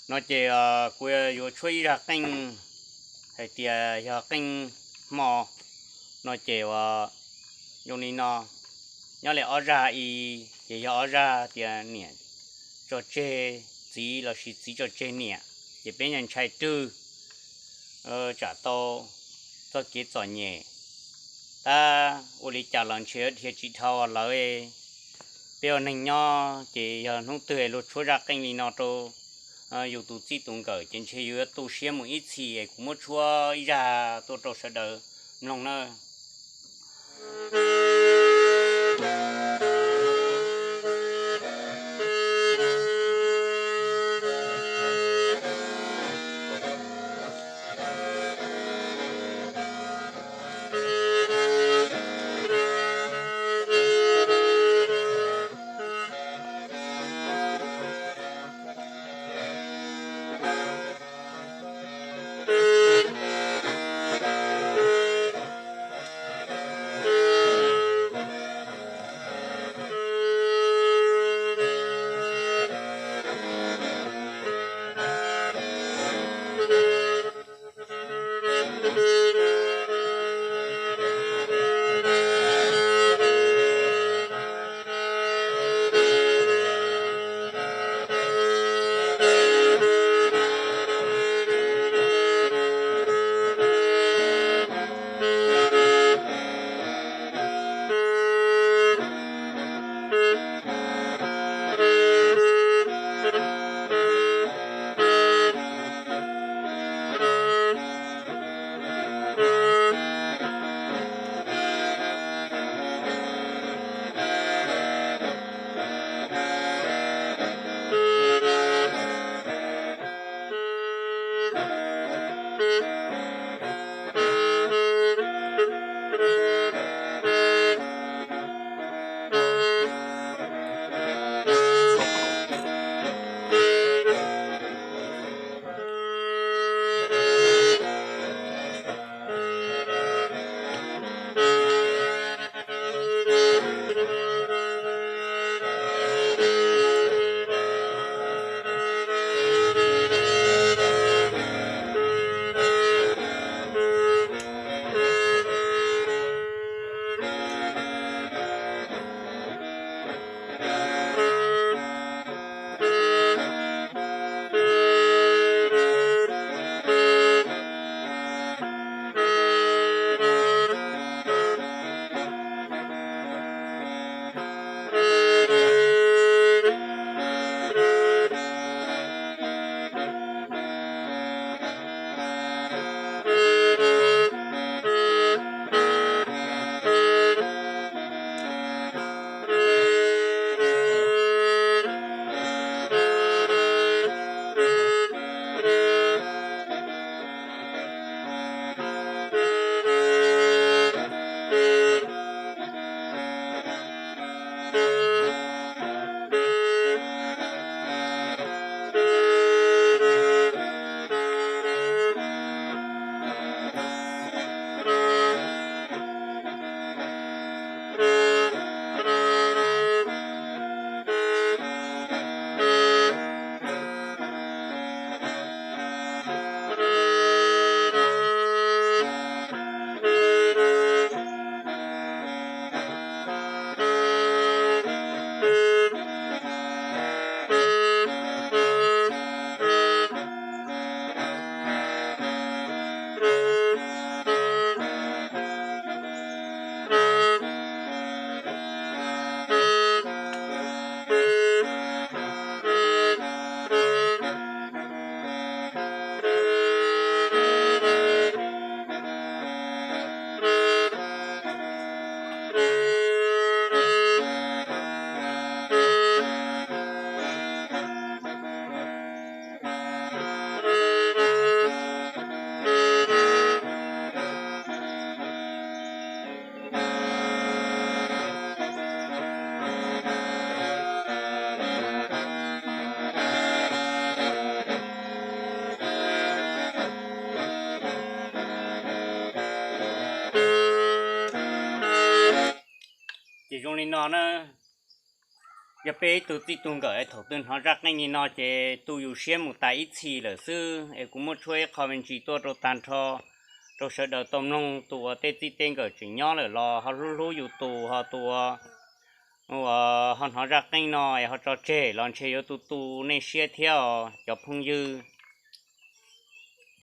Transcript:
No ces kuv yuav tshuab ib zaj qeej hais tias yog qeej hmo no ces uas zoo li no. Nyob li ob zaj i ces yog ob zaj tias niam tso tseg txiv lossis txiv tso tseg niam, ces peb ntshai rwg tsam tau txoj kev txom nyem. Tab ua li cas los ntshe dhia tsis dhau lawv. Peb ua neeg nyob ces yog hnub twg luag tshuab zaj qeej li no rau yus tus txij tus nkawm ces ntshe yus yuav tu siab mus ib txhis es kuv muab tshuab ib zaj tuaj rau sawv daws mloog nawb. Ces zoo li no na, Yog peb ib tug txij tug nkawm es thaum twg hnov zaj qeej li no ces tu yus siab mus tas ib txhis lawm xwb. Es kuv muab tshuab ib qho me ntsis tuaj rau tag nrho rau sawv daws tau mloog, tus uas tej txij tej nkawm tseem nyob lawm los ho hlub hlub yus tus, ho tus uas ho hnov zaj qeej no es ho tso tseg los ntshe yuav tu tu nej siab thiab os cov phooj ywg.